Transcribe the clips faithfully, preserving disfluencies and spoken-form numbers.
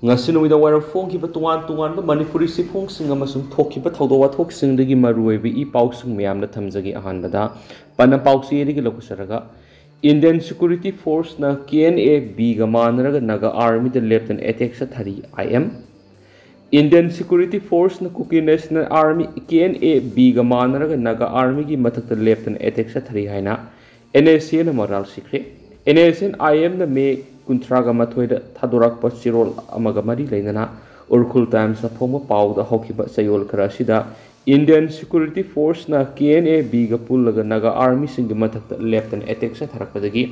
ꯉꯁꯤ ꯅꯨꯃꯤꯗꯥꯡ ꯋꯥꯏꯔꯝ ꯐꯣꯡꯈꯤꯕ ꯇꯣꯉꯥꯟ ꯇꯣꯉꯥꯟꯕ ꯃꯅꯤꯄꯨꯔꯤ ꯆꯦꯐꯣꯡꯁꯤꯡ ꯑꯃꯁꯨꯡ ꯊꯣꯛꯈꯤꯕ ꯊꯧꯗꯣꯛ ꯋꯥꯊꯣꯛꯁꯤꯡꯗꯒꯤ ꯃꯔꯨꯑꯣꯏꯕ ꯏ ꯄꯥꯎꯁꯤꯡ ꯃꯌꯥꯝꯗ ꯊꯝꯖꯒꯦ꯫ ꯑꯍꯥꯟꯕꯗ ꯄꯟꯅ ꯄꯥꯎꯆꯦꯗꯒꯤ ꯂꯧꯈꯠꯆꯔꯒ, Indian Security Forceꯅ K N A Bꯒ ꯃꯥꯟꯅꯔꯒ Naga Armyꯗ ꯂꯦꯞꯇꯅ attack ꯆꯠꯊꯔꯤ꯫ I M Indian Security Forceꯅ Kuki National Army, K N A Bꯒ ꯃꯥꯟꯅꯔꯒ Naga Armyꯒꯤ ꯃꯊꯛꯇ ꯂꯦꯞꯇꯅ attack ꯆꯠꯊꯔꯤ ꯍꯥꯏꯅ N S Aꯅ ꯃꯔꯥꯜ ꯁꯤꯈ꯭ꯔꯦ꯫ N S N I Mꯅ ꯃꯦ ꯀꯨꯟꯊ꯭ꯔꯥꯒ ꯃꯥꯊꯣꯏꯗ ꯊꯥꯗꯣꯔꯛꯄ ꯆꯦꯔꯣꯜ ꯑꯃꯒ ꯃꯔꯤ ꯂꯩꯅꯅ ꯎꯔꯈꯨꯜ ꯇꯥꯏꯝꯁꯅ ꯐꯣꯡꯕ ꯄꯥꯎꯗ ꯍꯧꯈꯤꯕ ꯆꯌꯣꯜ ꯈꯔ ꯑꯁꯤꯗ Indian Security Forceꯅ K N A Bꯒ ꯄꯨꯜꯂꯒ Naga Armyꯁꯤꯡꯒꯤ ꯃꯊꯛꯇ ꯂꯦꯞꯇꯅ attack ꯆꯠꯊꯔꯛꯄꯗꯒꯤ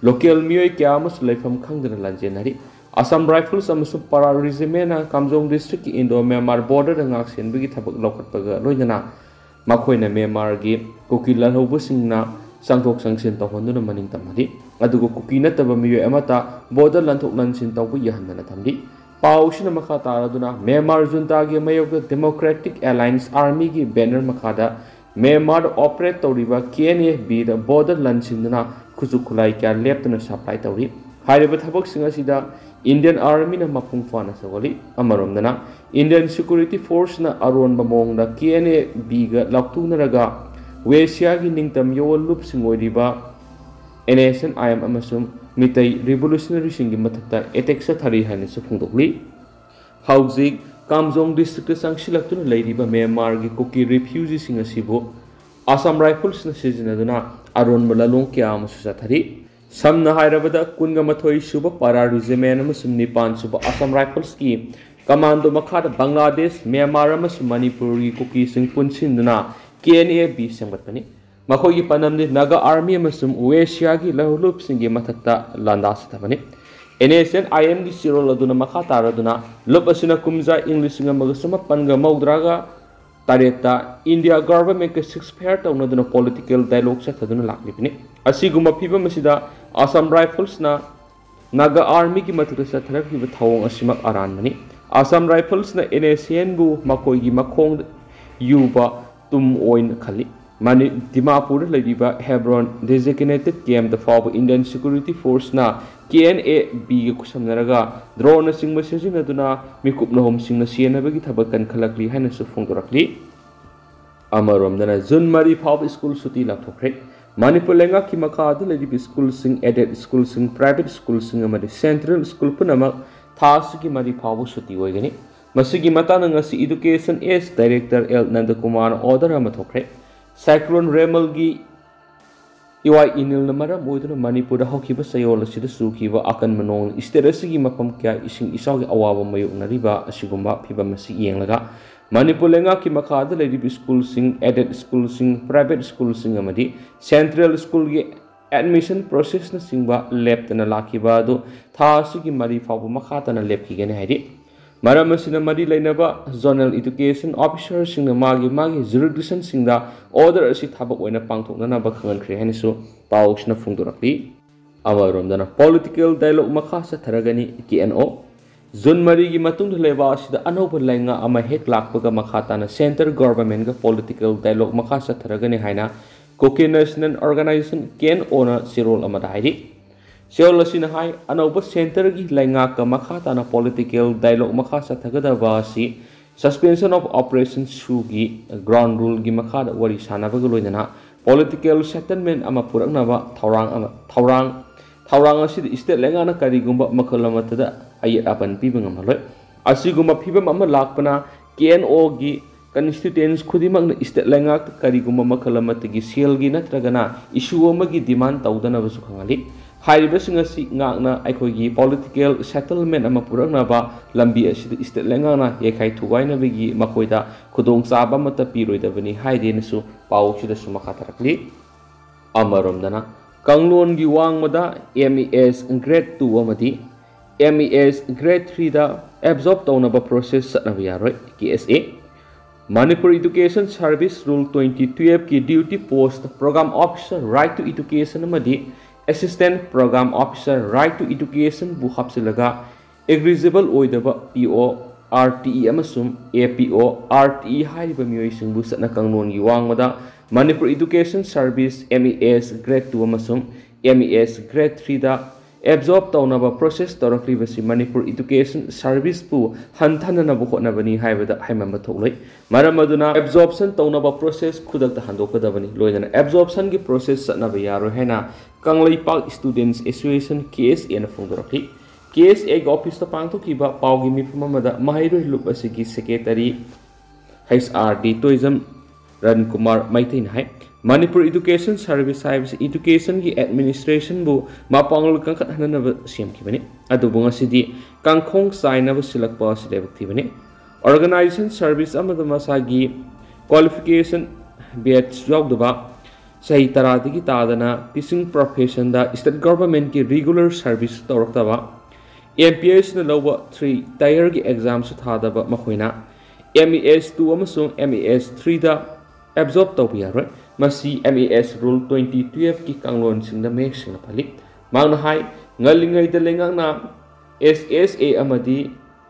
local ꯃꯤꯑꯣꯏ ꯀꯌꯥ ꯑꯃꯁꯨ ꯂꯩꯐꯝ ꯈꯪꯗꯅ ꯂꯥꯟꯖꯦꯟꯅꯔꯤ꯫ Assam Rifles ꯑꯃꯁꯨꯡ Para Regimentꯅ Kamjong Districtꯀꯤ Indo Myanmar borderꯗ ꯉꯥꯛꯁꯦꯟꯕꯒꯤ ꯊꯕꯛ ꯂꯧꯈꯠꯄꯒ ꯂꯣꯏꯅꯅ ꯃꯈꯣꯏꯅ ꯃ꯭ꯌꯥꯟꯃꯥꯔꯒꯤ ꯀꯨꯀꯤ ꯂꯥꯜꯍꯧꯕꯁꯤꯡꯅ ꯆꯪꯊꯣꯛ ꯆꯪꯁꯤꯟ ꯇꯧꯍꯟꯗꯨꯅ ꯃꯅꯤꯡ ꯇꯝꯍꯜꯂꯤ, ꯑꯗꯨꯒ ꯀꯨꯀꯤ ꯅꯠꯇꯕ ꯃꯤꯑꯣꯏ ꯑꯃꯠꯇ border ꯂꯥꯟꯊꯣꯛ ꯂꯥꯟꯁꯤꯟ ꯇꯧꯕ ꯌꯥꯍꯟꯗꯅ ꯊꯝꯂꯤ꯫ ꯄꯥꯎꯁꯤꯅ ꯃꯈꯥ ꯇꯥꯔꯗꯨꯅ, ꯃ꯭ꯌꯥꯟꯃꯥꯔ ꯖꯨꯟꯇꯥꯒꯤ ꯃꯥꯌꯣꯛꯇ Democratic Alliance Armyꯒꯤ banner ꯃꯈꯥꯗ ꯃ꯭ꯌꯥꯟꯃꯥꯔꯗ operate ꯇꯧꯔꯤꯕ K N A Bꯗ border ꯂꯥꯟꯁꯤꯟꯗꯨꯅ ꯈꯨꯠꯁꯨ ꯈꯨꯠꯂꯥꯏ ꯀꯌꯥ ꯂꯦꯞꯇꯅ supply ꯇꯧꯔꯤ꯫ ꯍꯥꯏꯔꯤꯕ ꯊꯕꯛꯁꯤꯡ ꯑꯁꯤꯗ Indian Armyꯅ ꯃꯄꯨꯡ ꯐꯥꯅ ꯁꯧꯒꯠꯂꯤ꯫ ꯑꯃꯔꯣꯝꯗꯅ, Indian Security Forceꯅ ꯑꯔꯣꯟꯕ ꯃꯑꯣꯡꯗ K N A Bꯒ ꯂꯥꯎꯊꯣꯛꯅꯔꯒ ꯋꯦꯁꯤꯌꯥꯒꯤ ꯅꯤꯡꯇꯝ ꯌꯣꯋꯜ ꯂꯨꯞꯁꯤꯡ ꯑꯣꯏꯔꯤꯕ N S N I M ꯑꯃꯁꯨꯡ ꯃꯤꯇꯩ revolutionaryꯁꯤꯡꯒꯤ ꯃꯊꯛꯇ attack ꯆꯠꯊꯔꯤ ꯍꯥꯏꯅꯁꯨ ꯐꯣꯡꯗꯣꯛꯂꯤ꯫ ꯍꯧꯖꯤꯛ ꯀꯥꯝꯖꯣꯡ districtꯇ ꯆꯪꯁꯤꯜꯂꯛꯇꯨꯅ ꯂꯩꯔꯤꯕ ꯃ꯭ꯌꯥꯟꯃꯥꯔꯒꯤ ꯀꯨꯀꯤ refugeeꯁꯤꯡ ꯑꯁꯤꯕꯨ Assam Riflesꯅ ꯁꯤꯖꯤꯟꯅꯗꯨꯅ ꯑꯔꯣꯟꯕ ꯂꯥꯂꯣꯡ ꯀꯌꯥ ꯑꯃꯁꯨ ꯆꯠꯊꯔꯤ꯫ ꯁꯝꯅ ꯍꯥꯏꯔꯕꯗ, ꯀꯨꯟꯒ ꯃꯥꯊꯣꯏ ꯁꯨꯕ Para Regiment ꯑꯃꯁꯨꯡ ꯅꯤꯄꯥꯟ ꯁꯨꯕ Assam Riflesꯀꯤ commando ꯃꯈꯥꯗ ꯕꯪꯒ꯭ꯂꯥꯗꯦꯁ, ꯃ꯭ꯌꯥꯟꯃꯥꯔ ꯑꯃꯁꯨꯡ ꯃꯅꯤꯄꯨꯔꯒꯤ ꯀꯨꯀꯤꯁꯤꯡ ꯄꯨꯟꯁꯤꯟꯗꯨꯅ K N A B ꯁꯦꯝꯒꯠꯄꯅꯤ꯫ ꯃꯈꯣꯏꯒꯤ ꯄꯥꯟꯗꯝꯗꯤ Naga Army ꯑꯃꯁꯨꯡ ꯋꯦꯁꯤꯌꯥꯒꯤ ꯂꯥꯜꯍꯧꯂꯨꯞꯁꯤꯡꯒꯤ ꯃꯊꯛꯇ ꯂꯥꯟꯗꯥ ꯆꯠꯊꯕꯅꯤ꯫ N S N I Mꯒꯤ ꯆꯦꯔꯣꯜ ꯑꯗꯨꯅ ꯃꯈꯥ ꯇꯥꯔꯗꯨꯅ, ꯂꯨꯞ ꯑꯁꯤꯅ ꯀꯨꯝꯖꯥ ꯏꯪ ꯂꯤꯁꯤꯡ ꯑꯃꯒ ꯆꯃꯥꯄꯟꯒ ꯃꯧꯗ꯭ꯔꯥꯒ ꯇꯔꯦꯠꯇ India governmentꯀ ceasefire ꯇꯧꯅꯗꯨꯅ political dialogue ꯆꯠꯊꯗꯨꯅ ꯂꯥꯛꯂꯤꯕꯅꯤ꯫ ꯑꯁꯤꯒꯨꯝꯕ ꯐꯤꯕꯝ ꯑꯁꯤꯗ Assam Riflesꯅ Naga Armyꯒꯤ ꯃꯊꯛꯇ ꯆꯠꯊꯔꯛꯂꯤꯕ ꯊꯧꯑꯣꯡ ꯑꯁꯤꯃꯛ ꯑꯔꯥꯟꯕꯅꯤ꯫ Assam Riflesꯅ N S Nꯕꯨ ꯃꯈꯣꯏꯒꯤ ꯃꯈꯣꯡꯗ ꯌꯨꯕ ꯇꯨꯝ ꯑꯣꯏꯅ ꯈꯜꯂꯤ꯫ ꯃꯅꯤ ꯗꯤꯃꯥꯄꯨꯔꯗ ꯂꯩꯔꯤꯕ ꯍꯦꯕ꯭ꯔꯣꯟ ꯗꯦꯖꯤꯒꯅꯦꯇꯦꯗ ꯀꯦꯝꯞꯇ ꯐꯥꯎꯕ ꯏꯟꯗꯤꯌꯟ ꯁꯦꯀ꯭ꯌꯨꯔꯤꯇꯤ ꯐꯣꯔꯁꯅ ꯀꯦ ꯑꯦꯟ ꯑꯦ ꯕꯤꯒ ꯈꯨꯠꯁꯝꯅꯔꯒ ꯗ꯭ꯔꯣꯟꯅꯆꯤꯡꯕ ꯁꯤꯖꯤꯟꯅꯗꯨꯅ ꯃꯤꯀꯨꯞꯅ ꯍꯣꯝꯁꯤꯡꯅ ꯆꯦꯟꯅꯕꯒꯤ ꯊꯕꯛ ꯀꯟꯈꯠꯂꯛꯂꯤ ꯍꯥꯏꯅꯁꯨ ꯐꯣꯡꯗꯣꯔꯛꯂꯤ꯫ ꯑꯃꯔꯣꯝꯗꯅ ꯖꯨꯟ ꯃꯔꯤ ꯐꯥꯎꯕ ꯁ꯭ꯀꯨꯜ ꯁꯨꯇꯤ ꯂꯥꯎꯊꯣꯛꯈ꯭ꯔꯦ꯫ ꯃꯅꯤꯄꯨꯔ ꯂꯩꯉꯥꯛꯀꯤ ꯃꯈꯥꯗ ꯂꯩꯔꯤꯕ ꯁ꯭ꯀꯨꯜꯁꯤꯡ, ꯑꯦꯗꯦꯗ ꯁ꯭ꯀꯨꯜꯁꯤꯡ, ꯄ꯭ꯔꯥꯏꯚꯦꯠ ꯁ꯭ꯀꯨꯜꯁꯤꯡ ꯑꯃꯗꯤ ꯁꯦꯟꯇ꯭ꯔꯦꯜ ꯁ꯭ꯀꯨꯜ ꯄꯨꯝꯅꯃꯛ ꯊꯥ ꯑꯁꯤꯒꯤ ꯃꯔꯤ ꯐꯥꯎꯕ ꯁꯨꯇꯤ ꯑꯣꯏꯒꯅꯤ꯫ ꯃꯁꯤꯒꯤ ꯃꯇꯥꯡꯗ ꯉꯁꯤ education as director L ꯅꯟꯗꯀꯨꯃꯥꯔꯅ order ꯑꯃ ꯊꯣꯛꯈ꯭ꯔꯦ꯫ ꯁꯥꯏꯀ꯭ꯂꯣꯟ ꯔꯦꯃꯜꯒꯤ ꯏꯋꯥꯏ ꯏꯅꯤꯜꯅ ꯃꯔꯝ ꯑꯣꯏꯗꯨꯅ ꯃꯅꯤꯄꯨꯔꯗ ꯍꯧꯈꯤꯕ ꯆꯌꯣꯜ ꯑꯁꯤꯗ ꯆꯨꯈꯤꯕ ꯑꯀꯟꯕ ꯅꯣꯡꯅ ꯁ꯭ꯇꯦꯠ ꯑꯁꯤꯒꯤ ꯃꯐꯝ ꯀꯌꯥ ꯏꯁꯤꯡ ꯏꯆꯥꯎꯒꯤ ꯑꯋꯥꯕ ꯃꯥꯌꯣꯛꯅꯔꯤꯕ ꯑꯁꯤꯒꯨꯝꯕ ꯐꯤꯚꯝ ꯑꯁꯤ ꯌꯦꯡꯂꯒ ꯃꯅꯤꯄꯨꯔ ꯂꯩꯉꯥꯛꯀꯤ ꯃꯈꯥꯗ ꯂꯩꯔꯤꯕ ꯁ꯭ꯀꯨꯜꯁꯤꯡ, ꯑꯦꯗꯦꯗ ꯁ꯭ꯀꯨꯜꯁꯤꯡ, ꯄ꯭ꯔꯥꯏꯚꯦꯠ ꯁ꯭ꯀꯨꯜꯁꯤꯡ ꯑꯃꯗꯤ ꯁꯦꯟꯇ꯭ꯔꯦꯜ ꯁ꯭ꯀꯨꯜꯒꯤ ꯑꯦꯗꯃꯤꯁꯟ ꯄ꯭ꯔꯣꯁꯦꯁꯅꯆꯤꯡꯕ ꯂꯦꯞꯇꯅ ꯂꯥꯛꯈꯤꯕ ꯑꯗꯨ ꯊꯥ ꯑꯁꯤꯒꯤ ꯃꯔꯤ ꯐꯥꯎꯕ ꯃꯈꯥ ꯇꯥꯅ ꯂꯦꯞꯈꯤꯒꯅꯤ ꯍꯥꯏꯔꯤ꯫ ꯃꯔꯝ ꯑꯁꯤꯅ ꯃꯔꯤ ꯂꯩꯅꯕ ꯖꯣꯅꯦꯜ ꯏꯗꯨꯀꯦꯁꯟ ꯑꯣꯐꯤꯁꯔꯁꯤꯡꯅ ꯃꯥꯒꯤ ꯃꯥꯒꯤ ꯖꯨꯔꯤꯗꯤꯛꯁꯟꯁꯤꯡꯗ ꯑꯣꯔꯗꯔ ꯑꯁꯤ ꯊꯕꯛ ꯑꯣꯏꯅ ꯄꯥꯡꯊꯣꯛꯅꯅꯕ ꯈꯪꯍꯟꯈ꯭ꯔꯦ ꯍꯥꯏꯅꯁꯨ ꯄꯥꯎꯁꯤꯅ ꯐꯣꯡꯗꯣꯔꯛꯂꯤ꯫ ꯑꯃꯔꯣꯝꯗꯅ ꯄꯣꯂꯤꯇꯤꯀꯦꯜ ꯗꯥꯏꯂꯣꯒ ꯃꯈꯥ ꯆꯠꯊꯔꯒꯅꯤ ꯀꯦ ꯑꯦꯟ ꯑꯣ꯫ ꯖꯨꯟ ꯃꯔꯤꯒꯤ ꯃꯇꯨꯡꯗ ꯂꯩꯕꯥꯛ ꯑꯁꯤꯗ ꯑꯅꯧꯕ ꯂꯩꯉꯥꯛ ꯑꯃ ꯍꯦꯛ ꯂꯥꯛꯄꯒ ꯃꯈꯥ ꯇꯥꯅ ꯁꯦꯟꯇꯔ ꯒꯣꯚꯔꯟꯃꯦꯟꯠꯒ ꯄꯣꯂꯤꯇꯤꯀꯦꯜ ꯗꯥꯏꯂꯣꯒ ꯃꯈꯥ ꯆꯠꯊꯔꯒꯅꯤ ꯍꯥꯏꯅ ꯀꯨꯀꯤ ꯅꯦꯁꯅꯦꯜ ꯑꯣꯔꯒꯅꯥꯏꯖꯦꯁꯟ, ꯀꯦ ꯑꯦꯟ ꯑꯣꯅ ꯆꯦꯔꯣꯜ ꯑꯃꯗ ꯍꯥꯏꯔꯤ꯫ ꯆꯦꯔꯣꯜ ꯑꯁꯤꯅ ꯍꯥꯏ, ꯑꯅꯧꯕ ꯁꯦꯟꯇꯔꯒꯤ ꯂꯩꯉꯥꯛꯀ ꯃꯈꯥ ꯇꯥꯅ ꯄꯣꯂꯤꯇꯤꯀꯦꯜ ꯗꯥꯏꯂꯣꯒ ꯃꯈꯥ ꯆꯠꯊꯒꯗꯕ ꯑꯁꯤ ꯁꯁꯄꯦꯟꯁꯟ ꯑꯣꯐ ꯑꯣꯄꯔꯦꯁꯟ ꯁꯨꯒꯤ ꯒ꯭ꯔꯥꯎꯟ ꯔꯨꯜꯒꯤ ꯃꯈꯥꯗ ꯋꯥꯔꯤ ꯁꯥꯟꯅꯕꯒ ꯂꯣꯏꯅꯅ ꯄꯣꯂꯤꯇꯤꯀꯦꯜ ꯁꯦꯇꯜꯃꯦꯟ ꯑꯃ ꯄꯨꯔꯛꯅꯕ ꯊꯧꯔꯥꯡ ꯑꯃ, ꯊꯧꯔꯥꯡ, ꯊꯧꯔꯥꯡ ꯑꯁꯤꯗ ꯁ꯭ꯇꯦꯠ ꯂꯩꯉꯥꯛꯅ ꯀꯔꯤꯒꯨꯝꯕ ꯃꯈꯜ ꯑꯃꯠꯇꯗ ꯑꯌꯦꯠ ꯑꯄꯟ ꯄꯤꯕ ꯉꯝꯍꯜꯂꯣꯏ꯫ ꯑꯁꯤꯒꯨꯝꯕ ꯐꯤꯕꯝ ꯑꯃ ꯂꯥꯛꯄꯅ ꯀꯦ ꯑꯦꯟ ꯑꯣꯒꯤ ꯀꯟꯁꯇꯤꯇ꯭ꯌꯨꯌꯦꯟꯁ ꯈꯨꯗꯤꯡꯃꯛꯅ ꯁ꯭ꯇꯦꯠ ꯂꯩꯉꯥꯛꯇ ꯀꯔꯤꯒꯨꯝꯕ ꯃꯈꯜ ꯑꯃꯠꯇꯒꯤ ꯁꯦꯜꯒꯤ ꯅꯠꯇ꯭ꯔꯒꯅ ꯏꯁꯨ ꯑꯃꯒꯤ ꯗꯤꯃꯥꯟ ꯇꯧꯗꯅꯕꯁꯨ ꯈꯪꯍꯜꯂꯤ꯫ ꯍꯥꯏꯔꯤꯕꯁꯤꯡ ꯑꯁꯤ ꯉꯥꯛꯅ ꯑꯩꯈꯣꯏꯒꯤ ꯄꯣꯂꯤꯇꯤꯀꯦꯜ ꯁꯦꯇꯜꯃꯦꯟ ꯑꯃ ꯄꯨꯔꯛꯅꯕ ꯂꯝꯕꯤ ꯑꯁꯤꯗ ꯁ꯭ꯇꯦꯠ ꯂꯩꯉꯥꯛꯅ ꯌꯩꯈꯥꯏ ꯊꯨꯒꯥꯏꯅꯕꯒꯤ ꯃꯈꯣꯏꯗ ꯈꯨꯗꯣꯡꯆꯥꯕ ꯑꯃꯠꯇ ꯄꯤꯔꯣꯏꯗꯕꯅꯤ ꯍꯥꯏꯔꯦꯅꯁꯨ ꯄꯥꯎꯁꯤꯗꯁꯨ ꯃꯈꯥ ꯇꯥꯔꯛꯂꯤ꯫ ꯑꯃꯔꯣꯝꯗꯅ ꯀꯥꯡꯂꯣꯟꯒꯤ ꯋꯥꯡꯃꯗ M E S grade two ꯑꯃꯗꯤ ꯑꯦꯝ ꯏ ꯑꯦꯁ ꯒ꯭ꯔꯦꯗ ꯊ꯭ꯔꯤꯗ ꯑꯦꯕꯖꯣꯔꯕ ꯇꯧꯅꯕ ꯄ꯭ꯔꯣꯁꯦꯁ ꯆꯠꯅꯕ ꯌꯥꯔꯣꯏ, K S A. Manipur education service rule twenty ꯇꯨꯌꯦꯜꯐꯀꯤ duty post programme officer right to education ꯑꯃꯗꯤ assistant programme officer right to ꯏꯗꯨꯀꯦꯁꯟꯕꯨ ꯍꯥꯞꯆꯤꯜꯂꯒ ꯑꯦꯂꯤꯖꯤꯕꯜ ꯑꯣꯏꯗꯕ ꯄꯤ ꯑꯣ, ꯑꯥꯔ ꯇꯤ ꯏ ꯑꯃꯁꯨꯡ ꯑꯦ ꯄꯤ ꯑꯣ, ꯑꯥꯔ ꯇꯤ ꯏ ꯍꯥꯏꯔꯤꯕ ꯃꯤꯑꯣꯏꯁꯤꯡꯕꯨ ꯆꯠꯅ ꯀꯥꯡꯂꯣꯟꯒꯤ ꯋꯥꯡꯃꯗ Manipur Education Service, M E S Grade two ꯑꯃꯁꯨꯡ M E S Grade three ꯗ absorb ꯇꯧꯅꯕ process ꯇꯧꯔꯛꯂꯤꯕꯁꯤ ꯃꯅꯤꯄꯨꯔ Education Service ꯄꯨ ꯍꯟꯊꯅꯅꯕ ꯍꯣꯠꯅꯕꯅꯤ ꯍꯥꯏꯕꯗ ꯍꯥꯏꯃꯟꯕ ꯊꯣꯛꯂꯣꯏ꯫ ꯃꯔꯝ ꯑꯗꯨꯅ absorption ꯇꯧꯅꯕ process ꯈꯨꯗꯛꯇ ꯍꯟꯗꯣꯛꯀꯗꯕꯅꯤ꯫ ꯂꯣꯏꯅꯅ absorption ꯒꯤ process ꯆꯠꯅꯕ ꯌꯥꯔꯣꯏ ꯍꯥꯏꯅ Kangleipak Students Association, K S A ꯅ ꯐꯣꯡꯗꯣꯔꯛꯂꯤ꯫ K S A ꯒꯤ office ꯇ ꯄꯥꯡꯊꯣꯛꯈꯤꯕ ꯄꯥꯎꯒꯤ ꯃꯤꯐꯝ ꯑꯃꯗ ꯃꯍꯩꯔꯣꯏ ꯂꯨꯞ ꯑꯁꯤꯒꯤ secretary H R D Toijam ꯔꯟꯀꯨꯃꯥꯔ ꯃꯩꯇꯩꯅ ꯍꯥꯏ, ꯃꯅꯤꯄꯨꯔ Education Service ꯍꯥꯏꯕꯁꯤ education ꯒꯤ administration ꯕꯨ ꯃꯄꯥꯡꯒꯜ ꯀꯟꯈꯠꯍꯟꯅꯕ ꯁꯦꯝꯈꯤꯕꯅꯤ꯫ ꯑꯗꯨꯕꯨ ꯉꯁꯤꯗꯤ ꯀꯥꯡꯈꯣꯡ ꯆꯥꯏꯅꯕ ꯁꯤꯜꯂꯛꯄ ꯑꯁꯤ ꯂꯥꯏꯕꯛ ꯊꯤꯕꯅꯤ꯫ Organisation service ꯑꯃꯗ ꯃꯁꯥꯒꯤ qualification batch ꯌꯥꯎꯗꯕ, ꯆꯍꯤ ꯇꯔꯥꯗꯒꯤ ꯇꯥꯗꯅ teaching profession ꯗ state government ꯀꯤ regular service ꯇꯧꯔꯛꯇꯕ, M P S ꯅ ꯂꯧꯕ three tier ꯒꯤ exam ꯁꯨ ꯊꯥꯗꯕ ꯃꯈꯣꯏꯅ M E S two ꯑꯃꯁꯨꯡ M E S three ꯗ absorb ꯇꯧꯕ ꯌꯥꯔꯣꯏ꯫ ꯃꯁꯤ M E S Rule twenty twelve ꯀꯤ ꯀꯥꯡꯂꯣꯟꯁꯤꯡꯗ ꯃꯌꯦꯛ ꯁꯦꯡꯅ ꯄꯜꯂꯤ꯫ ꯃꯍꯥꯛꯅ ꯍꯥꯏ, ꯉꯜꯂꯤꯉꯩꯗ ꯂꯩꯉꯥꯛꯅ S S A ꯑꯃꯗꯤ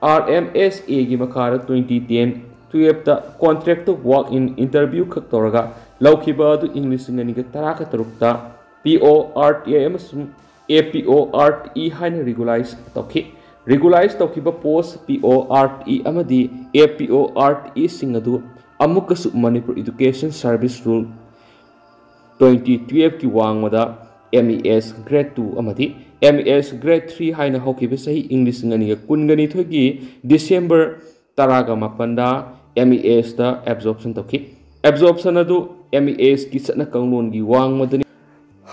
R M S A ꯒꯤ ꯃꯈꯥꯗ twenty ten twelve ꯇ contract work in interview ꯈꯛ ꯇꯧꯔꯒ ꯂꯧꯈꯤꯕ ꯑꯗꯨ ꯏꯪ ꯂꯤꯁꯤꯡ ꯑꯅꯤꯒ ꯇꯔꯥꯒ ꯇꯔꯨꯛꯇ P O R T I ꯑꯃꯁꯨꯡ A P O R T E ꯍꯥꯏꯅ regularize ꯇꯧꯈꯤ꯫ Regularize ꯇꯧꯈꯤꯕ post P O R T E ꯑꯃꯗꯤ A P O R T E ꯁꯤꯡ ꯑꯗꯨ ꯑꯃꯨꯛꯀꯁꯨ Manipur Education Service Rule twenty twelve ꯀꯤ ꯋꯥꯡꯃꯗ M E S Grade two ꯑꯃꯗꯤ M E S Grade three ꯍꯥꯏꯅ ꯍꯧꯈꯤꯕ ꯆꯍꯤ ꯏꯪ ꯂꯤꯁꯤꯡ ꯑꯅꯤꯒ ꯀꯨꯟꯒ ꯅꯤꯊꯣꯏꯒꯤ December ꯇꯔꯥꯒ ꯃꯥꯄꯟꯗ M E S ꯇ absorption ꯇꯧꯈꯤ꯫ Absorption ꯑꯗꯨ M E S ꯀꯤ ꯆꯠꯅ ꯀꯥꯡꯂꯣꯟꯒꯤ ꯋꯥꯡꯃꯗꯅꯤ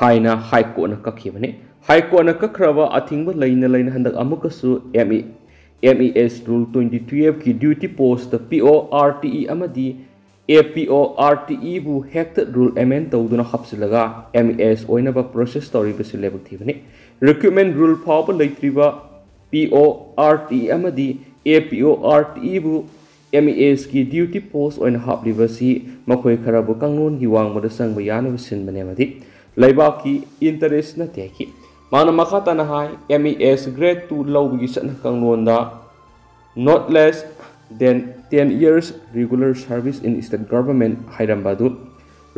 ꯍꯥꯏꯅ High Court ꯅ ꯀꯛꯈꯤꯕꯅꯤ꯫ High Court ꯅ ꯀꯛꯈ꯭ꯔꯕ ꯑꯊꯤꯡꯕ ꯂꯩꯅ ꯂꯩꯅ ꯍꯟꯗꯛ ꯑꯃꯨꯛꯀꯁꯨ M E, M E S Rule twenty twelve ꯀꯤ duty post ꯇ P O R T E ꯑꯃꯗꯤ A P O R T E ꯕꯨ ꯍꯦꯛꯇ rule amend ꯇꯧꯗꯨꯅ ꯍꯥꯞꯆꯤꯜꯂꯒ M E S ꯑꯣꯏꯅꯕ process ꯇꯧꯔꯤꯕꯁꯤ ꯂꯥꯏꯕꯛ ꯊꯤꯕꯅꯤ꯫ Recruitment rule ꯐꯥꯎꯕ ꯂꯩꯇ꯭ꯔꯤꯕ P O R T E ꯑꯃꯗꯤ A P O R T E ꯕꯨ M E S ꯀꯤ duty post ꯑꯣꯏꯅ ꯍꯥꯞꯂꯤꯕꯁꯤ ꯃꯈꯣꯏ ꯈꯔꯕꯨ ꯀꯥꯡꯂꯣꯟꯒꯤ ꯋꯥꯡꯃꯗ ꯆꯪꯕ ꯌꯥꯅꯕ ꯁꯤꯟꯕꯅꯤ ꯑꯃꯗꯤ ꯂꯩꯕꯥꯛꯀꯤ interest ꯅꯠꯇꯦ ꯍꯥꯏꯈꯤ꯫ ꯃꯥꯅ ꯃꯈꯥ ꯇꯥꯅ ꯍꯥꯏ, M E S Grade two ꯂꯧꯕꯒꯤ ꯆꯠꯅ ꯀꯥꯡꯂꯣꯟꯗ not less than ten years regular service in state government ꯍꯥꯏꯔꯝꯕ ꯑꯗꯨ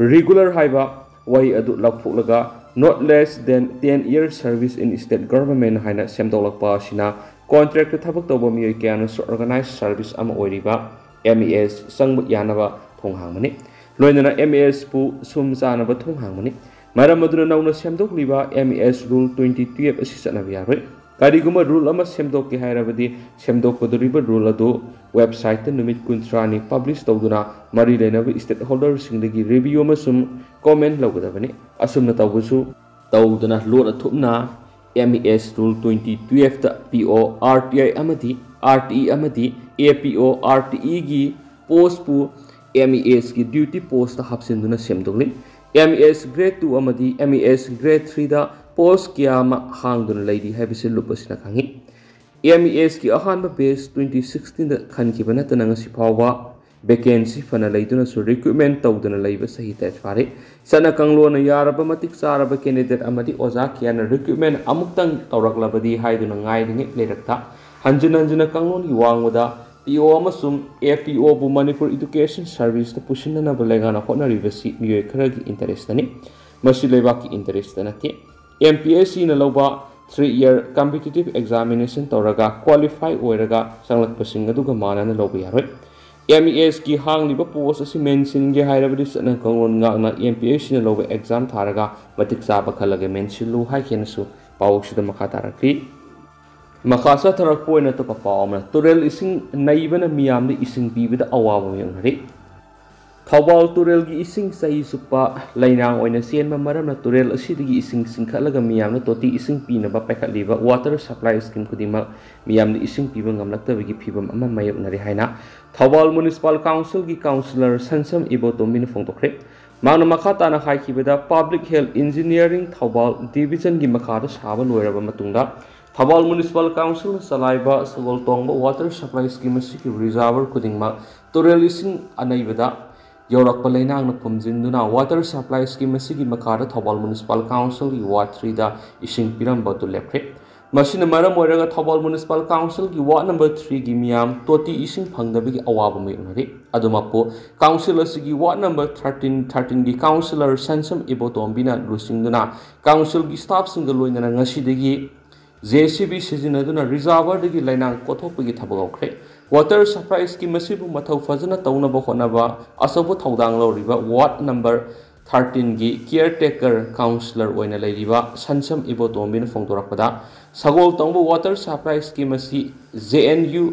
Regular ꯍꯥꯏꯕ ꯋꯥꯍꯩ ꯑꯗꯨ ꯂꯧꯊꯣꯛꯂꯒ not less than ten years service in state government ꯍꯥꯏꯅ ꯁꯦꯝꯗꯣꯛꯂꯛꯄ ꯑꯁꯤꯅ contract ꯊꯕꯛ ꯇꯧꯕ ꯃꯤꯑꯣꯏ ꯀꯌꯥꯅꯁꯨ organized service ꯑꯃ ꯑꯣꯏꯔꯤꯕ M E S ꯆꯪꯕ ꯌꯥꯅꯕ ꯊꯣꯡ ꯍꯥꯡꯕꯅꯤ꯫ ꯂꯣꯏꯅꯅ M E S ꯄꯨ ꯁꯨꯝ ꯆꯥꯅꯕ ꯊꯣꯡ ꯍꯥꯡꯕꯅꯤ꯫ ꯃꯔꯝ ꯑꯗꯨꯅ ꯅꯧꯅ ꯁꯦꯝꯗꯣꯛꯂꯤꯕ M E S Rule twenty twelve ꯑꯁꯤ ꯆꯠꯅꯕ ꯌꯥꯔꯣꯏ꯫ ꯀꯔꯤꯒꯨꯝꯕ rule ꯑꯃ ꯁꯦꯝꯗꯣꯛꯀꯦ ꯍꯥꯏꯔꯕꯗꯤ, ꯁꯦꯝꯗꯣꯛꯀꯗꯧꯔꯤꯕ rule ꯑꯗꯨ website ꯅꯨꯃꯤꯠ ꯀꯨꯟꯊ꯭ꯔꯥꯅꯤ publish ꯇꯧꯗꯨꯅ ꯃꯔꯤ ꯂꯩꯅꯕ stakeholder ꯁꯤꯡꯗꯒꯤ review ꯑꯃꯁꯨꯡ comment ꯂꯧꯒꯗꯕꯅꯤ꯫ ꯑꯁꯨꯝꯅ ꯇꯧꯕꯁꯨ ꯇꯧꯗꯅ ꯂꯣꯟꯅ ꯊꯨꯞꯅ M E S Rule twenty twelve ꯇ P O, R T I ꯑꯃꯗꯤ R T E ꯑꯃꯗꯤ A P O, R T E ꯒꯤ post ꯄꯨ M E S ꯀꯤ duty post ꯇ ꯍꯥꯞꯆꯤꯟꯗꯨꯅ ꯁꯦꯝꯗꯣꯛꯂꯤ꯫ M E S Grade two ꯑꯃꯗꯤ M E S Grade three ꯗ post ꯀꯌꯥ ꯑꯃ ꯍꯥꯡꯗꯨꯅ ꯂꯩꯔꯤ ꯍꯥꯏꯕꯁꯤ ꯂꯨꯞ ꯑꯁꯤꯅ ꯈꯪꯉꯤ꯫ M E S ꯀꯤ ꯑꯍꯥꯟꯕ batch twenty sixteen ꯗ ꯈꯟꯈꯤꯕ ꯅꯠꯇꯅ ꯉꯁꯤ ꯐꯥꯎꯕ vacancy ꯐꯅ ꯂꯩꯗꯨꯅꯁꯨ recruitment ꯇꯧꯗꯨꯅ ꯂꯩꯕ ꯆꯍꯤ ꯇꯔꯦꯠ ꯐꯥꯔꯦ꯫ ꯆꯠꯅ ꯀꯥꯡꯂꯣꯟꯅ ꯌꯥꯔꯕ ꯃꯇꯤꯛ ꯆꯥꯔꯕ candidate ꯑꯃꯗꯤ ꯑꯣꯖꯥ ꯀꯌꯥꯅ recruitment ꯑꯃꯨꯛꯇꯪ ꯇꯧꯔꯛꯂꯕꯗꯤ ꯍꯥꯏꯗꯨꯅ ꯉꯥꯏꯔꯤꯉꯩ ꯂꯩꯔꯛꯇ ꯍꯟꯖꯤꯟ ꯍꯟꯖꯤꯟꯅ ꯀꯥꯡꯂꯣꯟꯒꯤ ꯋꯥꯡꯃꯗ P O ꯑꯃꯁꯨꯡ A P O ꯕꯨ Manipur Education Service ꯇ ꯄꯨꯁꯤꯟꯅꯅꯕ ꯂꯩꯉꯥꯛꯅ ꯍꯣꯠꯅꯔꯤꯕꯁꯤ ꯃꯤꯑꯣꯏ ꯈꯔꯒꯤ interest ꯅꯤ꯫ ꯃꯁꯤ ꯂꯩꯕꯥꯛꯀꯤ interest ꯅꯠꯇꯦ꯫ M P S C ꯅ ꯂꯧꯕ three year competitive examination ꯇꯧꯔꯒ qualify ꯑꯣꯏꯔꯒ ꯆꯪꯂꯛꯄꯁꯤꯡ ꯑꯗꯨꯒ ꯃꯥꯟꯅꯅ ꯂꯧꯕ ꯌꯥꯔꯣꯏ꯫ M E S ꯀꯤ ꯍꯥꯡꯂꯤꯕ post ꯑꯁꯤ ꯃꯦꯟꯁꯤꯟꯒꯦ ꯍꯥꯏꯔꯕꯗꯤ ꯆꯠꯅ ꯀꯥꯡꯂꯣꯟ ꯉꯥꯛꯅ M P S C ꯅ ꯂꯧꯕ exam ꯊꯥꯔꯒ ꯃꯇꯤꯛ ꯆꯥꯕ ꯈꯜꯂꯒ ꯃꯦꯟꯁꯤꯜꯂꯨ ꯍꯥꯏꯈꯤꯅꯁꯨ ꯄꯥꯎꯁꯤꯗ ꯃꯈꯥ ꯇꯥꯔꯛꯂꯤ꯫ ꯃꯈꯥ ꯆꯠꯊꯔꯛꯄ ꯑꯣꯏꯅ ꯑꯇꯣꯞꯄ ꯄꯥꯎ ꯑꯃꯅ, ꯇꯨꯔꯦꯜ ꯏꯁꯤꯡ ꯅꯩꯕꯅ ꯃꯤꯌꯥꯝꯗ ꯏꯁꯤꯡ ꯄꯤꯕꯗ ꯑꯋꯥꯕ ꯃꯥꯌꯣꯛꯅꯔꯤ꯫ ꯊꯧꯕꯥꯜ ꯇꯨꯔꯦꯜꯒꯤ ꯏꯁꯤꯡ ꯆꯍꯤ ꯆꯨꯞꯄ ꯂꯩꯅꯥꯡ ꯑꯣꯏꯅ ꯆꯦꯟꯕ ꯃꯔꯝꯅ ꯇꯨꯔꯦꯜ ꯑꯁꯤꯗꯒꯤ ꯏꯁꯤꯡ ꯆꯤꯡꯈꯠꯂꯒ ꯃꯤꯌꯥꯝꯅ ꯇꯣꯇꯤ ꯏꯁꯤꯡ ꯄꯤꯅꯕ ꯄꯥꯏꯈꯠꯂꯤꯕ water supply scheme ꯈꯨꯗꯤꯡꯃꯛ ꯃꯤꯌꯥꯝꯗ ꯏꯁꯤꯡ ꯄꯤꯕ ꯉꯝꯂꯛꯇꯕꯒꯤ ꯐꯤꯚꯝ ꯑꯃ ꯃꯥꯌꯣꯛꯅꯔꯦ ꯍꯥꯏꯅ ꯊꯧꯕꯥꯜ Municipal Council ꯒꯤ councillor ꯁꯟꯁꯝ ꯏꯕꯣꯇꯣꯝꯕꯤꯅ ꯐꯣꯡꯗꯣꯛꯈ꯭ꯔꯦ꯫ ꯃꯍꯥꯛꯅ ꯃꯈꯥ ꯇꯥꯅ ꯍꯥꯏꯈꯤꯕꯗ, Public Health Engineering Thoubal division ꯒꯤ ꯃꯈꯥꯗ ꯁꯥꯕ ꯂꯣꯏꯔꯕ ꯃꯇꯨꯡꯗ ꯊꯧꯕꯥꯜ Municipal Council ꯅ ꯆꯂꯥꯏꯕ ꯁꯒꯣꯜ ꯇꯣꯡꯕ water supply scheme ꯑꯁꯤꯒꯤ reservoir ꯈꯨꯗꯤꯡꯃꯛ ꯇꯨꯔꯦꯜ ꯏꯁꯤꯡ ꯑꯅꯩꯕꯗ ꯌꯧꯔꯛꯄ ꯂꯩꯅꯥꯡꯅ ꯐꯨꯝꯖꯤꯟꯗꯨꯅ water supply scheme ꯑꯁꯤꯒꯤ ꯃꯈꯥꯗ ꯊꯧꯕꯥꯜ Municipal Council ꯒꯤ Ward three ꯗ ꯏꯁꯤꯡ ꯄꯤꯔꯝꯕ ꯑꯗꯨ ꯂꯦꯞꯈ꯭ꯔꯦ꯫ ꯃꯁꯤꯅ ꯃꯔꯝ ꯑꯣꯏꯔꯒ ꯊꯧꯕꯥꯜ ꯃ꯭ꯌꯨꯅꯤꯁꯤꯄꯥꯜ ꯀꯥꯎꯟꯁꯤꯜꯒꯤ ꯋꯥꯔꯗ ꯅꯝꯕꯔ ꯊ꯭ꯔꯤꯒꯤ ꯃꯤꯌꯥꯝ ꯇꯣꯇꯤ ꯏꯁꯤꯡ ꯐꯪꯗꯕꯒꯤ ꯑꯋꯥꯕ ꯃꯥꯌꯣꯛꯅꯔꯤ꯫ ꯑꯗꯨꯃꯛꯄꯨ, ꯀꯥꯎꯟꯁꯤꯜ ꯑꯁꯤꯒꯤ ꯋꯥꯔꯗ ꯅꯝꯕꯔ ꯊꯥꯔꯇꯤꯟ, ꯊꯥꯔꯇꯤꯟꯒꯤ ꯀꯥꯎꯟꯁꯤꯂꯔ ꯁꯟꯁꯝ ꯏꯕꯣꯇꯣꯝꯕꯤꯅ ꯂꯨꯆꯤꯡꯗꯨꯅ ꯀꯥꯎꯟꯁꯤꯜꯒꯤ ꯁ꯭ꯇꯥꯐꯁꯤꯡꯒ ꯂꯣꯏꯅꯅ ꯉꯁꯤꯗꯒꯤ ꯖꯦ ꯁꯤ ꯕꯤ ꯁꯤꯖꯤꯟꯅꯗꯨꯅ ꯔꯤꯖꯥꯔꯚꯔꯗꯒꯤ ꯂꯩꯅꯥꯡ ꯀꯣꯊꯣꯛꯄꯒꯤ ꯊꯕꯛ ꯍꯧꯈ꯭ꯔꯦ꯫ ꯋꯥꯇꯔ ꯁꯄ꯭ꯂꯥꯏ ꯁ꯭ꯀꯤꯝ ꯑꯁꯤꯕꯨ ꯃꯊꯧ ꯐꯖꯅ ꯇꯧꯅꯕ ꯍꯣꯠꯅꯕ ꯑꯆꯧꯕ ꯊꯧꯗꯥꯡ ꯂꯧꯔꯤꯕ ꯋꯥꯔꯗ ꯅꯝꯕꯔ ꯊꯥꯔꯇꯤꯟꯒꯤ ꯀꯤꯌꯔ ꯇꯦꯀꯔ ꯀꯥꯎꯟꯁꯤꯂꯔ ꯑꯣꯏꯅ ꯂꯩꯔꯤꯕ ꯁꯟꯁꯝ ꯏꯕꯣꯇꯣꯝꯕꯤꯅ ꯐꯣꯡꯗꯣꯔꯛꯄꯗ, ꯁꯒꯣꯜ ꯇꯣꯡꯕ ꯋꯥꯇꯔ ꯁꯄ꯭ꯂꯥꯏ ꯁ꯭ꯀꯤꯝ ꯑꯁꯤ ꯖꯦ ꯑꯦꯟ ꯌꯨ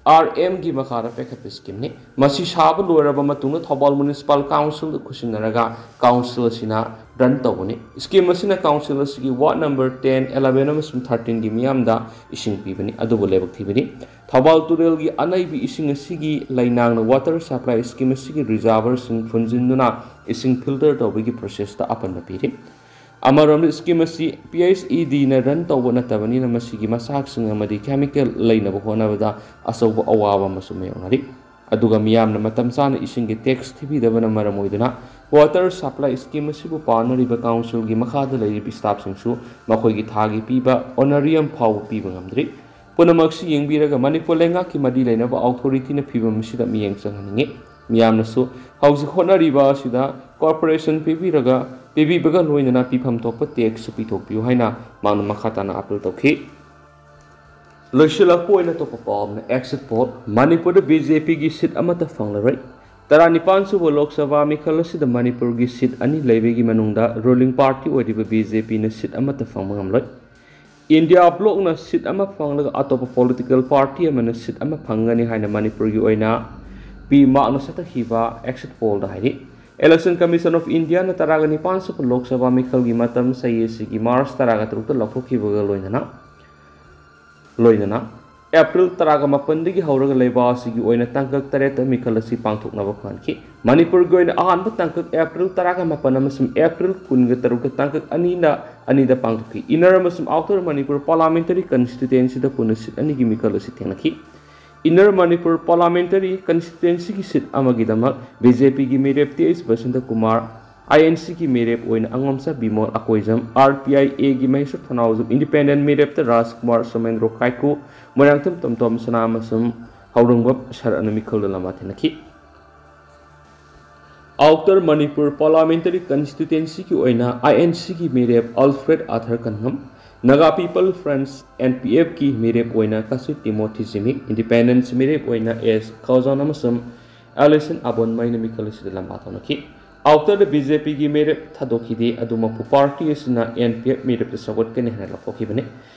ꯑꯥꯔ ꯑꯦꯝꯒꯤ ꯃꯈꯥꯗ ꯄꯥꯏꯈꯠꯄ ꯁ꯭ꯀꯤꯝꯅꯤ꯫ ꯃꯁꯤ ꯁꯥꯕ ꯂꯣꯏꯔꯕ ꯃꯇꯨꯡꯗ ꯊꯧꯕꯥꯜ ꯃ꯭ꯌꯨꯅꯤꯁꯤꯄꯥꯜ ꯀꯥꯎꯟꯁꯤꯜꯒ ꯈꯨꯠꯁꯤꯟꯅꯔꯒ ꯀꯥꯎꯟꯁꯤꯜ ꯑꯁꯤꯅ ꯔꯟ ꯇꯧꯒꯅꯤ꯫ ꯁ꯭ꯀꯤꯝ ꯑꯁꯤꯅ ꯀꯥꯎꯟꯁꯤꯜ ꯑꯁꯤꯒꯤ ꯋꯥꯔꯗ ꯅꯝꯕꯔ ꯇꯦꯟ, ꯑꯦꯂꯚꯦꯟ ꯑꯃꯁꯨꯡ ꯊꯥꯔꯇꯤꯟꯒꯤ ꯃꯤꯌꯥꯝꯗ ꯏꯁꯤꯡ ꯄꯤꯕꯅꯤ, ꯑꯗꯨꯕꯨ ꯂꯥꯏꯕꯛ ꯊꯤꯕꯅꯤ, ꯊꯧꯕꯥꯜ ꯇꯨꯔꯦꯜꯒꯤ ꯑꯅꯩꯕꯤ ꯏꯁꯤꯡ ꯑꯁꯤꯒꯤ ꯂꯩꯅꯥꯡꯅ ꯋꯥꯇꯔ ꯁꯄ꯭ꯂꯥꯏ ꯁ꯭ꯀꯤꯝ ꯑꯁꯤꯒꯤ ꯔꯤꯖꯥꯔꯚꯔꯁꯤꯡ ꯐꯨꯟꯖꯤꯟꯗꯨꯅ ꯏꯁꯤꯡ ꯐꯤꯜꯇꯔ ꯇꯧꯕꯒꯤ ꯄ꯭ꯔꯣꯁꯦꯁꯇ ꯑꯄꯟꯕ ꯄꯤꯔꯤ꯫ ꯑꯃꯔꯣꯝꯗ, ꯁ꯭ꯀꯤꯝ ꯑꯁꯤ ꯄꯤ ꯑꯩꯆ ꯏ ꯗꯤꯅ ꯔꯟ ꯇꯧꯕ ꯅꯠꯇꯕꯅꯤꯅ ꯃꯁꯤꯒꯤ ꯃꯆꯥꯛꯁꯤꯡ ꯑꯃꯗꯤ ꯀꯦꯃꯤꯀꯦꯜ ꯂꯩꯅꯕ ꯍꯣꯠꯅꯕꯗ ꯑꯆꯧꯕ ꯑꯋꯥꯕ ꯑꯃꯁꯨ ꯃꯥꯌꯣꯛꯅꯔꯤ꯫ ꯑꯗꯨꯒ ꯃꯤꯌꯥꯝꯅ ꯃꯇꯝ ꯆꯥꯅ ꯏꯁꯤꯡꯒꯤ ꯇꯦꯛꯁ ꯊꯤꯕꯤꯗꯕꯅ ꯃꯔꯝ ꯑꯣꯏꯗꯨꯅ ꯋꯥꯇꯔ ꯁꯄ꯭ꯂꯥꯏ ꯁ꯭ꯀꯤꯝ ꯑꯁꯤꯕꯨ ꯄꯥꯟꯅꯔꯤꯕ ꯀꯥꯎꯟꯁꯤꯜꯒꯤ ꯃꯈꯥꯗ ꯂꯩꯔꯤꯕ ꯁ꯭ꯇꯥꯐꯁꯤꯡꯁꯨ ꯃꯈꯣꯏꯒꯤ ꯊꯥꯒꯤ ꯄꯤꯕ ꯑꯣꯅꯔꯤꯌꯝ ꯐꯥꯎꯕ ꯄꯤꯕ ꯉꯝꯗ꯭ꯔꯤ꯫ ꯄꯨꯝꯅꯃꯛꯁꯤ ꯌꯦꯡꯕꯤꯔꯒ ꯃꯅꯤꯄꯨꯔ ꯂꯩꯉꯥꯛꯀꯤ ꯃꯔꯤ ꯂꯩꯅꯕ ꯑꯣꯊꯣꯔꯤꯇꯤꯅ ꯐꯤꯕꯝ ꯑꯁꯤꯗ ꯃꯤꯠꯌꯦꯡ ꯆꯪꯍꯟꯅꯤꯡꯏ꯫ ꯃꯤꯌꯥꯝꯅꯁꯨ ꯍꯧꯖꯤꯛ ꯍꯣꯠꯅꯔꯤꯕ ꯑꯁꯤꯗ ꯀꯣꯔꯄꯣꯔꯦꯁꯟ ꯄꯤꯕꯤꯔꯒ, ꯄꯤꯕꯤꯕꯒ ꯂꯣꯏꯅꯅ ꯄꯤꯐꯝ ꯊꯣꯛꯄ ꯇꯦꯛꯁꯁꯨ ꯄꯤꯊꯣꯛꯄꯤꯌꯨ ꯍꯥꯏꯅ ꯃꯍꯥꯛꯅ ꯃꯈꯥ ꯇꯥꯅ ꯑꯥꯄꯤꯜ ꯇꯧꯈꯤ꯫ ꯂꯣꯏꯁꯤꯜꯂꯛꯄ ꯑꯣꯏꯅ ꯑꯇꯣꯞꯄ ꯄꯥꯎ ꯑꯃꯅ ꯑꯦꯛꯖꯤꯠ ꯄꯣꯜ, ꯃꯅꯤꯄꯨꯔꯗ ꯕꯤ ꯖꯦ ꯄꯤꯒꯤ ꯁꯤꯠ ꯑꯃꯠꯇ ꯐꯪꯂꯔꯣꯏ꯫ ꯇꯔꯥꯅꯤꯄꯥꯟ ꯁꯨꯕ ꯂꯣꯛ ꯁꯚꯥ ꯃꯤꯈꯜ ꯑꯁꯤꯗ ꯃꯅꯤꯄꯨꯔꯒꯤ ꯁꯤꯠ ꯑꯅꯤ ꯂꯩꯕꯒꯤ ꯃꯅꯨꯡꯗ ꯔꯨꯂꯤꯡ ꯄꯥꯔꯇꯤ ꯑꯣꯏꯔꯤꯕ ꯕꯤ ꯖꯦ ꯄꯤꯅ ꯁꯤꯠ ꯑꯃꯠꯇ ꯐꯪꯕ ꯉꯝꯂꯣꯏ꯫ ꯏꯟꯗꯤꯌꯥ ꯕ꯭ꯂꯣꯛꯅ ꯁꯤꯠ ꯑꯃ ꯐꯪꯂꯒ ꯑꯇꯣꯞꯄ ꯄꯣꯂꯤꯇꯤꯀꯦꯜ ꯄꯥꯔꯇꯤ ꯑꯃꯅ ꯁꯤꯠ ꯑꯃ ꯐꯪꯒꯅꯤ ꯍꯥꯏꯅ ꯃꯅꯤꯄꯨꯔꯒꯤ ꯑꯣꯏꯅ ꯄꯤ ꯃꯥꯔꯛꯅ ꯆꯠꯊꯈꯤꯕ ꯑꯦꯛꯖꯤꯠ ꯄꯣꯜꯗ ꯍꯥꯏꯔꯤ꯫ ꯏꯂꯦꯛꯁꯟ ꯀꯃꯤꯁꯟ ꯑꯣꯐ ꯏꯟꯗꯤꯌꯥꯅ ꯇꯔꯥꯒ ꯅꯤꯄꯥꯟ ꯁꯨꯕ ꯂꯣꯛ ꯁꯚꯥ ꯃꯤꯈꯜꯒꯤ ꯃꯇꯝ ꯆꯍꯤ ꯑꯁꯤꯒꯤ ꯃꯥꯔꯆ ꯇꯔꯥꯒ ꯇꯔꯨꯛꯇ ꯂꯥꯎꯊꯣꯛꯈꯤꯕꯒ ꯂꯣꯏꯅꯅ, ꯂꯣꯏꯅꯅ ꯑꯦꯄ꯭ꯔꯤꯜ ꯇꯔꯥꯒ ꯃꯥꯄꯟꯗꯒꯤ ꯍꯧꯔꯒ ꯂꯩꯕꯥꯛ ꯑꯁꯤꯒꯤ ꯑꯣꯏꯅ ꯇꯥꯡꯀꯛ ꯇꯔꯦꯠꯇ ꯃꯤꯈꯜ ꯑꯁꯤ ꯄꯥꯡꯊꯣꯛꯅꯕ ꯈꯟꯈꯤ꯫ ꯃꯅꯤꯄꯨꯔꯒꯤ ꯑꯣꯏꯅ ꯑꯍꯥꯟꯕ ꯇꯥꯡꯀꯛ ꯑꯦꯄ꯭ꯔꯤꯜ ꯇꯔꯥꯒ ꯃꯥꯄꯟ ꯑꯃꯁꯨꯡ ꯑꯦꯄ꯭ꯔꯤꯜ ꯀꯨꯟꯒ ꯇꯔꯨꯛꯇ ꯇꯥꯡꯀꯛ ꯑꯅꯤꯅ, ꯑꯅꯤꯗ ꯄꯥꯡꯊꯣꯛꯈꯤ꯫ ꯏꯟꯅꯔ ꯑꯃꯁꯨꯡ ꯑꯥꯎꯇꯔ ꯃꯅꯤꯄꯨꯔ ꯄꯥꯔꯂꯥꯃꯦꯟꯇꯔꯤ ꯀꯟꯁꯇꯤꯇ꯭ꯌꯨꯑꯦꯟꯁꯤꯗ ꯄꯨꯟꯅ ꯁꯤꯠ ꯑꯅꯤꯒꯤ ꯃꯤꯈꯜ ꯑꯁꯤ ꯊꯦꯡꯅꯈꯤ꯫ ꯏꯟꯅꯔ ꯃꯅꯤꯄꯨꯔ ꯄꯥꯔꯂꯥꯃꯦꯟꯇꯔꯤ ꯀꯟꯁꯇꯤꯇ꯭ꯌꯨꯑꯦꯟꯁꯤꯒꯤ ꯁꯤꯠ ꯑꯃꯒꯤꯗꯃꯛ ꯕꯤ ꯖꯦ ꯄꯤꯒꯤ ꯃꯤꯔꯦꯞ T H Basanta Kumar I N ꯁꯤꯒꯤ ꯃꯤꯔꯦꯞ ꯑꯣꯏꯅ ꯑꯉꯣꯝꯆꯥ Bimol Akoijam, R P I ꯑꯦꯒꯤ ꯃꯍꯦꯁ꯭ꯋꯔ ꯊꯧꯅꯥꯎꯖꯝ, ꯏꯟꯗꯤꯄꯦꯟꯗꯦꯟ ꯃꯤꯔꯦꯞꯇ ꯔꯥꯖꯀꯨꯃꯥꯔ ꯁꯣꯃꯦꯟꯗ꯭ꯔꯣ ꯀꯥꯏꯀꯨ, ꯃꯣꯏꯔꯥꯡꯊꯦꯝ ꯇꯣꯝꯇꯣꯝ ꯁꯅꯥ ꯑꯃꯁꯨꯡ ꯍꯧꯔꯪꯕꯝ ꯁꯔꯠꯅ ꯃꯤꯈꯜꯗ ꯂꯝꯕꯥ ꯊꯦꯡꯅꯈꯤ꯫ ꯑꯥꯎꯇꯔ ꯃꯅꯤꯄꯨꯔ ꯄꯥꯔꯂꯥꯃꯦꯟꯇꯔꯤ ꯀꯟꯁꯇꯤꯇ꯭ꯋꯦꯟꯁꯤꯒꯤ ꯑꯣꯏꯅ ꯑꯥꯏ ꯑꯦꯟ ꯁꯤꯒꯤ ꯃꯤꯔꯦꯞ Alfred Arthur Kanngam, Naga people front, N P ꯑꯦꯐꯀꯤ ꯃꯤꯔꯦꯞ ꯑꯣꯏꯅ ꯀꯥꯁꯨꯏ ꯇꯤꯃꯣꯊꯤ ꯖꯤꯃꯤꯛ, ꯏꯟꯗꯤꯄꯦꯟꯗꯦꯟꯁ ꯃꯤꯔꯦꯞ ꯑꯣꯏꯅ ꯑꯦꯁ ꯈꯥꯎꯖꯥꯟ ꯑꯃꯁꯨꯡ ꯑꯦꯂꯤꯁꯟ ꯑꯕꯣꯟꯃꯩꯅ ꯃꯤꯈꯜ ꯑꯁꯤꯗ ꯂꯝꯕꯥ ꯊꯣꯛꯅꯈꯤ꯫ ꯑꯥꯎꯇꯔꯗ ꯕꯤ ꯖꯦ ꯄꯤꯒꯤ ꯃꯤꯔꯦꯞ ꯊꯥꯗꯣꯛꯈꯤꯗꯦ, ꯑꯗꯨꯃꯛꯄꯨ ꯄꯥꯔꯇꯤ ꯑꯁꯤꯅ ꯑꯦꯟ ꯄꯤ ꯑꯦꯐ ꯃꯤꯔꯦꯞꯇ ꯁꯧꯒꯠꯀꯅꯤ ꯍꯥꯏꯅ ꯂꯥꯎꯊꯣꯛꯈꯤꯕꯅꯤ꯫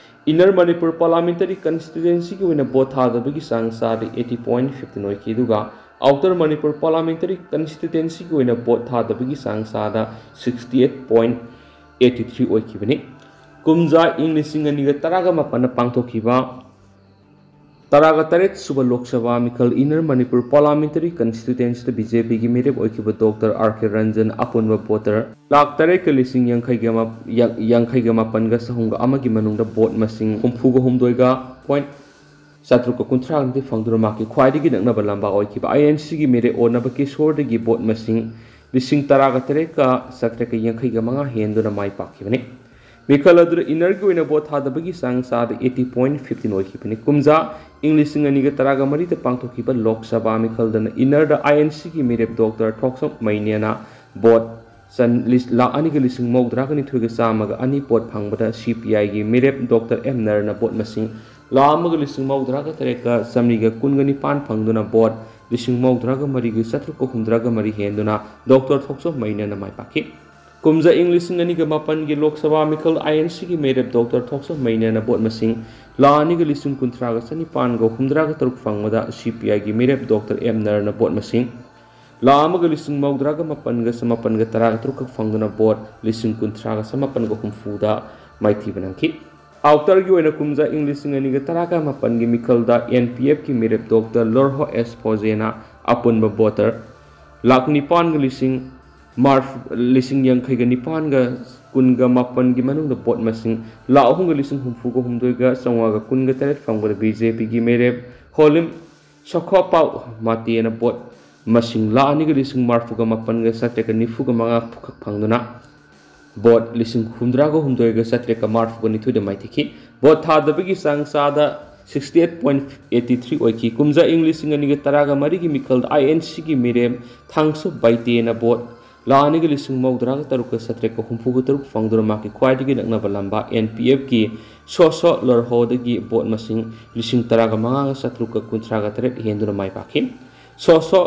ꯏꯟꯅꯔ ꯃꯅꯤꯄꯨꯔ ꯄꯥꯔꯂꯥꯃꯦꯟꯇꯔꯤ ꯀꯟꯁꯇꯤꯇ꯭ꯋꯦꯟꯁꯤꯒꯤ ꯑꯣꯏꯅ ꯚꯣꯠ ꯊꯥꯗꯕꯒꯤ ꯆꯥꯡ ꯆꯥꯗ ꯑꯩꯠꯇꯤ ꯄꯣꯏꯟꯠ ꯐꯤꯐꯇꯤꯟ ꯑꯣꯏꯈꯤ, ꯑꯗꯨꯒ ꯑꯥꯎꯇꯔ ꯃꯅꯤꯄꯨꯔ ꯄꯥꯔꯂꯥꯃꯦꯟꯇꯔꯤ ꯀꯟꯁꯇꯤꯇ꯭ꯋꯦꯟꯁꯤꯒꯤ ꯑꯣꯏꯅ ꯚꯣꯠ ꯊꯥꯗꯕꯒꯤ ꯆꯥꯡ ꯆꯥꯗ sixty eight point eighty three ꯑꯣꯏꯈꯤꯕꯅꯤ꯫ ꯀꯨꯝꯖꯥ ꯏꯪ ꯂꯤꯁꯤꯡ ꯑꯅꯤꯒ ꯇꯔꯥꯒ ꯃꯥꯄꯟꯗ ꯄꯥꯡꯊꯣꯛꯈꯤꯕ ꯇꯔꯥꯒ ꯇꯔꯦꯠ ꯁꯨꯕ ꯂꯣꯛ ꯁꯚꯥ ꯃꯤꯈꯜ ꯏꯟꯅꯔ ꯃꯅꯤꯄꯨꯔ ꯄꯥꯔꯂꯥꯃꯦꯟꯇꯔꯤ ꯀꯟꯁꯇꯤꯇ꯭ꯋꯦꯟꯁꯤꯗ ꯕꯤ ꯖꯦ ꯄꯤꯒꯤ ꯃꯤꯔꯦꯞ ꯑꯣꯏꯈꯤꯕ ꯗꯣꯛꯇꯔ ꯑꯥꯔ ꯀꯦ ꯔꯟꯖꯟ ꯑꯄꯨꯟꯕ ꯚꯣꯇꯔ ꯂꯥꯈ ꯇꯔꯦꯠꯀ ꯂꯤꯁꯤꯡ ꯌꯥꯡꯈꯩꯒ ꯃꯥ-, ꯌꯥꯡ-, ꯌꯥꯡꯈꯩꯒ ꯃꯥꯄꯟꯒ ꯆꯍꯨꯝꯒ ꯑꯃꯒꯤ ꯃꯅꯨꯡꯗ ꯚꯣꯠ ꯃꯁꯤꯡ ꯍꯨꯝꯐꯨꯒ ꯍꯨꯝꯗꯣꯏꯒ ꯄꯣꯏꯟꯠ ꯆꯥꯇ꯭ꯔꯨꯛꯀ ꯀꯨꯟꯊ꯭ꯔꯥ ꯅꯤꯊꯣꯏ ꯐꯪꯗꯨꯅ ꯃꯍꯥꯛꯀꯤ ꯈ꯭ꯋꯥꯏꯗꯒꯤ ꯅꯛꯅꯕ ꯂꯝꯕꯥ ꯑꯣꯏꯈꯤꯕ ꯑꯥꯏ ꯑꯦꯟ ꯁꯤꯒꯤ ꯃꯤꯔꯦꯞ ꯑꯣꯟꯅꯕ ꯀꯤꯁꯣꯔꯗꯒꯤ ꯚꯣꯠ ꯃꯁꯤꯡ ꯂꯤꯁꯤꯡ ꯇꯔꯥꯒ ꯇꯔꯦꯠꯀ ꯆꯥꯇ꯭ꯔꯦꯠꯀ ꯌꯥꯡꯈꯩꯒ ꯃꯉꯥ ꯍꯦꯟꯗꯨꯅ ꯃꯥꯏ ꯄꯥꯛꯈꯤꯕꯅꯤ꯫ ꯃꯤꯈꯜ ꯑꯗꯨꯗ ꯏꯟꯅꯔꯒꯤ ꯑꯣꯏꯅ ꯚꯣꯠ ꯊꯥꯗꯕꯒꯤ ꯆꯥꯡ ꯆꯥꯗ ꯑꯩꯠꯇꯤ ꯄꯣꯏꯟꯠ ꯐꯤꯐꯇꯤꯟ ꯑꯣꯏꯈꯤꯕꯅꯤ꯫ ꯀꯨꯝꯖꯥ ꯏꯪ ꯂꯤꯁꯤꯡ ꯑꯅꯤꯒ ꯇꯔꯥꯒ ꯃꯔꯤꯗ ꯄꯥꯡꯊꯣꯛꯈꯤꯕ ꯂꯣꯛ ꯁꯚꯥ ꯃꯤꯈꯜꯗꯅ ꯏꯟꯅꯔꯗ ꯑꯥꯏ ꯑꯦꯟ ꯁꯤꯒꯤ ꯃꯤꯔꯦꯞ ꯗꯣꯛꯇꯔ ꯊꯣꯛꯆꯣꯝ ꯃꯩꯅꯦꯅ ꯚꯣꯠ ꯆꯟ-, ꯂꯤꯁ-, ꯂꯥꯈ ꯑꯅꯤꯒ ꯂꯤꯁꯤꯡ ꯃꯧꯗ꯭ꯔꯥꯒ ꯅꯤꯊꯣꯏꯒ ꯆꯥꯝꯃꯒ ꯑꯅꯤ ꯚꯣꯠ ꯐꯪꯕꯗ ꯁꯤ ꯄꯤ ꯑꯥꯏꯒꯤ ꯃꯤꯔꯦꯞ ꯗꯣꯛꯇꯔ ꯑꯦꯝ ꯅꯔꯅ ꯚꯣꯠ ꯃꯁꯤꯡ ꯂꯥꯈ ꯑꯃꯒ ꯂꯤꯁꯤꯡ ꯃꯧꯗ꯭ꯔꯥꯒ ꯇꯔꯦꯠꯀ ꯆꯥꯃꯔꯤꯒ ꯀꯨꯟꯒ ꯅꯤꯄꯥꯟ ꯐꯪꯗꯨꯅ ꯚꯣꯠ ꯂꯤꯁꯤꯡ ꯃꯧꯗ꯭ꯔꯥꯒ ꯃꯔꯤꯒ ꯆꯥꯇ꯭ꯔꯨꯛꯀ ꯍꯨꯝꯗ꯭ꯔꯥꯒ ꯃꯔꯤ ꯍꯦꯟꯗꯨꯅ ꯗꯣꯛꯇꯔ ꯊꯣꯛꯆꯣꯝ ꯃꯩꯅꯦꯅ ꯃꯥꯏ ꯄꯥꯛꯈꯤ꯫ ꯀꯨꯝꯖꯥ ꯏꯪ ꯂꯤꯁꯤꯡ ꯑꯅꯤꯒ ꯃꯥꯄꯟꯒꯤ ꯂꯣꯛ ꯁꯚꯥ ꯃꯤꯈꯜ ꯑꯥꯏ ꯑꯦꯟ ꯁꯤꯒꯤ ꯃꯤꯔꯦꯞ ꯗꯣꯛꯇꯔ ꯊꯣꯛꯆꯣꯝ ꯃꯩꯅꯦꯅ ꯚꯣꯠ ꯃꯁꯤꯡ ꯂꯥꯈ ꯑꯅꯤꯒ ꯂꯤꯁꯤꯡ ꯀꯨꯟꯊ꯭ꯔꯥꯒ ꯆꯅꯤꯄꯥꯟꯒ ꯍꯨꯝꯗ꯭ꯔꯥꯒ ꯇꯔꯨꯛ ꯐꯪꯕꯗ ꯁꯤ ꯄꯤ ꯑꯥꯏꯒꯤ ꯃꯤꯔꯦꯞ ꯗꯣꯛꯇꯔ ꯑꯦꯝ ꯅꯔꯅ ꯚꯣꯠ ꯃꯁꯤꯡ ꯂꯥꯈ ꯑꯃꯒ ꯂꯤꯁꯤꯡ ꯃꯧꯗ꯭ꯔꯥꯒ ꯃꯥꯄꯟꯒ ꯆꯃꯥꯄꯟꯒ ꯇꯔꯥꯒ ꯇꯔꯨꯛꯈꯛ ꯐꯪꯗꯨꯅ ꯚꯣꯠ ꯂꯤꯁꯤꯡ ꯀꯨꯟꯊ꯭ꯔꯥꯒ ꯆꯃꯥꯄꯟꯒ ꯍꯨꯝꯐꯨꯗ ꯃꯥꯏꯊꯤꯕ ꯅꯪꯈꯤ꯫ ꯑꯥꯎꯇꯔꯒꯤ ꯑꯣꯏꯅ ꯀꯨꯝꯖꯥ ꯏꯪ ꯂꯤꯁꯤꯡ ꯑꯅꯤꯒ ꯇꯔꯥꯒ ꯃꯥꯄꯟꯒꯤ ꯃꯤꯈꯜꯗ ꯑꯦꯟ ꯄꯤ ꯑꯦꯐꯀꯤ ꯃꯤꯔꯦꯞ ꯗꯣꯛꯇꯔ ꯂꯣꯔꯍꯣ ꯑꯦꯁ ꯐꯣꯖꯦꯅ ꯑꯄꯨꯟꯕ ꯚꯣꯇꯔ ꯂꯥꯈ ꯅꯤꯄꯥꯟꯒ ꯂꯤꯁꯤꯡ ꯃꯥꯔꯐ-, ꯂꯤꯁꯤꯡ ꯌꯥꯡꯈꯩꯒ ꯅꯤꯄꯥꯟꯒ ꯀꯨꯟꯒ ꯃꯥꯄꯟꯒꯤ ꯃꯅꯨꯡꯗ ꯚꯣꯠ ꯃꯁꯤꯡ ꯂꯥꯈ ꯑꯍꯨꯝꯒ ꯂꯤꯁꯤꯡ ꯍꯨꯝꯐꯨꯒ ꯍꯨꯝꯗꯣꯏꯒ ꯆꯥꯝꯃꯉꯥꯒ ꯀꯨꯟꯒ ꯇꯔꯦꯠ ꯐꯪꯕꯗ ꯕꯤ ꯖꯦ ꯄꯤꯒꯤ ꯃꯤꯔꯦꯞ ꯍꯣꯂꯤꯝ ꯁꯣꯈꯣꯄꯥꯎ ꯃꯥꯇꯦꯅ ꯚꯣꯠ ꯃꯁꯤꯡ ꯂꯥꯈ ꯑꯅꯤꯒ ꯂꯤꯁꯤꯡ ꯃꯔꯐꯨꯒ ꯃꯥꯄꯟꯒ ꯆꯥꯇ꯭ꯔꯦꯠꯀ ꯅꯤꯐꯨꯒ ꯃꯉꯥ ꯈꯛ ꯐꯪꯗꯨꯅ vote ꯂꯤꯁꯤꯡ ꯍꯨꯝꯗ꯭ꯔꯥꯒ ꯍꯨꯝꯗꯣꯏꯒ ꯆꯥꯇ꯭ꯔꯦꯠꯀ ꯃꯔꯐꯨꯒ ꯅꯤꯊꯣꯏꯗ ꯃꯥꯏꯊꯤꯈꯤ꯫ Vote ꯊꯥꯗꯕꯒꯤ ꯆꯥꯡ ꯆꯥꯗ sixty eight point eighty three ꯑꯣꯏꯈꯤ꯫ ꯀꯨꯝꯖꯥ ꯏꯪ ꯂꯤꯁꯤꯡ ꯑꯅꯤꯒ ꯇꯔꯥꯒ ꯃꯔꯤꯒꯤ ꯃꯤꯈꯜꯗ INC ꯒꯤ ꯃꯤꯔꯦꯞ ꯊꯥꯡꯁꯨ ꯕꯥꯏꯇꯦꯅ vote ꯂꯥꯈ ꯑꯅꯤꯒ ꯂꯤꯁꯤꯡ ꯃꯧꯗ꯭ꯔꯥꯒ ꯇꯔꯨꯛꯀ ꯆꯥꯇ꯭ꯔꯦꯠꯀ ꯍꯨꯝꯐꯨꯒ ꯇꯔꯨꯛ ꯐꯪꯗꯨꯅ ꯃꯍꯥꯛꯀꯤ ꯈ꯭ꯋꯥꯏꯗꯒꯤ ꯅꯛꯅꯕ ꯂꯝꯕꯥ NPF ꯀꯤ ꯁꯣꯁꯣ ꯂꯣꯔꯍꯣꯗꯒꯤ vote ꯃꯁꯤꯡ ꯂꯤꯁꯤꯡ ꯇꯔꯥꯒ ꯃꯉꯥꯒ ꯆꯥꯇ꯭ꯔꯨꯛꯀ ꯀꯨꯟꯊ꯭ꯔꯥꯒ ꯇꯔꯦꯠ ꯍꯦꯟꯗꯨꯅ ꯃꯥꯏ ꯄꯥꯛꯈꯤ꯫ ꯁꯣꯁꯣ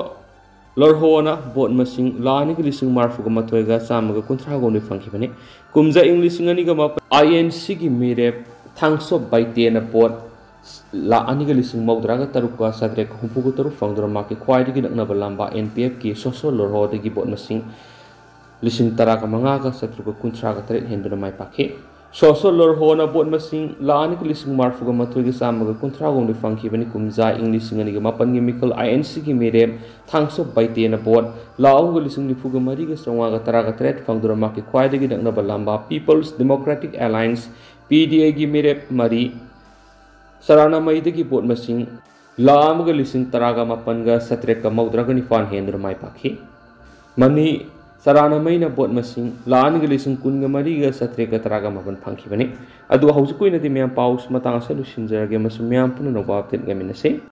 ꯂꯣꯔꯍꯣꯅ vote ꯃꯁꯤꯡ ꯂꯥꯈ ꯑꯅꯤꯒ ꯂꯤꯁꯤꯡ ꯃꯔꯐꯨꯒ ꯃꯥꯊꯣꯏꯒ ꯆꯥꯝꯃꯒ ꯀꯨꯟꯊ꯭ꯔꯥ ꯍꯨꯝꯗꯣꯏ ꯐꯪꯈꯤꯕꯅꯤ꯫ ꯀꯨꯝꯖꯥ ꯏꯪ ꯂꯤꯁꯤꯡ ꯑꯅꯤꯒ ꯃꯥꯄꯟ INC ꯒꯤ ꯃꯤꯔꯦꯞ ꯊꯥꯡꯁꯣ ꯕꯥꯏꯇꯦꯅ vote ꯂꯥꯈ ꯑꯅꯤꯒ ꯂꯤꯁꯤꯡ ꯃꯧꯗ꯭ꯔꯥꯒ ꯇꯔꯨꯛꯀ ꯆꯥꯇ꯭ꯔꯦꯠꯀ ꯍꯨꯝꯐꯨꯒ ꯇꯔꯨꯛ ꯐꯪꯗꯨꯅ ꯃꯍꯥꯛꯀꯤ ꯈ꯭ꯋꯥꯏꯗꯒꯤ ꯅꯛꯅꯕ ꯂꯝꯕꯥ NPF ꯀꯤ ꯁꯣꯁꯣ ꯂꯣꯔꯍꯣꯗꯒꯤ vote ꯃꯁꯤꯡ ꯂꯤꯁꯤꯡ ꯇꯔꯥꯒ ꯃꯉꯥꯒ ꯆꯥꯇ꯭ꯔꯨꯛꯀ ꯀꯨꯟꯊ꯭ꯔꯥꯒ ꯇꯔꯦꯠ ꯍꯦꯟꯗꯨꯅ ꯃꯥꯏ ꯄꯥꯛꯈꯤ꯫ ꯁꯣꯁꯣ ꯂꯣꯔꯍꯣꯅ vote ꯃꯁꯤꯡ ꯂꯥꯈ ꯑꯅꯤꯒ ꯂꯤꯁꯤꯡ ꯃꯔꯐꯨꯒ ꯃꯥꯊꯣꯏꯒ ꯆꯥꯝꯃꯒ ꯀꯨꯟꯊ꯭ꯔꯥ ꯍꯨꯝꯗꯣꯏ ꯐꯪꯈꯤꯕꯅꯤ꯫ ꯀꯨꯝꯖꯥ ꯏꯪ ꯂꯤꯁꯤꯡ ꯑꯅꯤꯒ ꯃꯥꯄꯟꯒꯤ ꯃꯤꯈꯜ INC ꯒꯤ ꯃꯤꯔꯦꯞ ꯊꯥꯡꯁꯣ ꯕꯥꯏꯇꯦꯅ vote ꯂꯥꯈ ꯑꯍꯨꯝꯒ ꯂꯤꯁꯤꯡ ꯅꯤꯐꯨꯒ ꯃꯔꯤꯒ ꯆꯥꯝꯃꯉꯥꯒ ꯇꯔꯥꯒ ꯇꯔꯦꯠ ꯐꯪꯗꯨꯅ ꯃꯍꯥꯛꯀꯤ ꯈ꯭ꯋꯥꯏꯗꯒꯤ ꯅꯛꯅꯕ ꯂꯝꯕꯥ People's Democratic Alliance, PDA ꯒꯤ ꯃꯤꯔꯦꯞ ꯃꯔꯤ ꯁꯔꯥꯅꯥꯃꯩꯗꯒꯤ vote ꯃꯁꯤꯡ ꯂꯥꯈ ꯑꯃꯒ ꯂꯤꯁꯤꯡ ꯇꯔꯥꯒ ꯃꯥꯄꯟꯒ ꯆꯥꯇ꯭ꯔꯦꯠꯀ ꯃꯧꯗ꯭ꯔꯥꯒ ꯅꯤꯄꯥꯟ ꯍꯦꯟꯗꯨꯅ ꯃꯥꯏ ꯄꯥꯛꯈꯤ꯫ ꯃꯅꯤ ꯁꯔꯥꯅꯥꯃꯩꯅ vote ꯃꯁꯤꯡ ꯂꯥꯈ ꯑꯅꯤꯒ ꯂꯤꯁꯤꯡ ꯀꯨꯟꯒ ꯃꯔꯤꯒ ꯆꯥꯇ꯭ꯔꯦꯠꯀ ꯇꯔꯥꯒ ꯃꯥꯄꯟ ꯐꯪꯈꯤꯕꯅꯤ꯫ ꯑꯗꯨ ꯍꯧꯖꯤꯛꯀꯤ ꯑꯣꯏꯅꯗꯤ ꯃꯌꯥꯝ ꯄꯥꯎꯁ ꯃꯇꯥꯡ ꯑꯁꯤꯗ ꯂꯣꯏꯁꯤꯟꯖꯔꯒꯦ, ꯑꯃꯁꯨꯡ ꯃꯌꯥꯝ ꯄꯨꯝꯅꯃꯛ update ꯉꯥꯏꯃꯤꯟꯅꯁꯤ꯫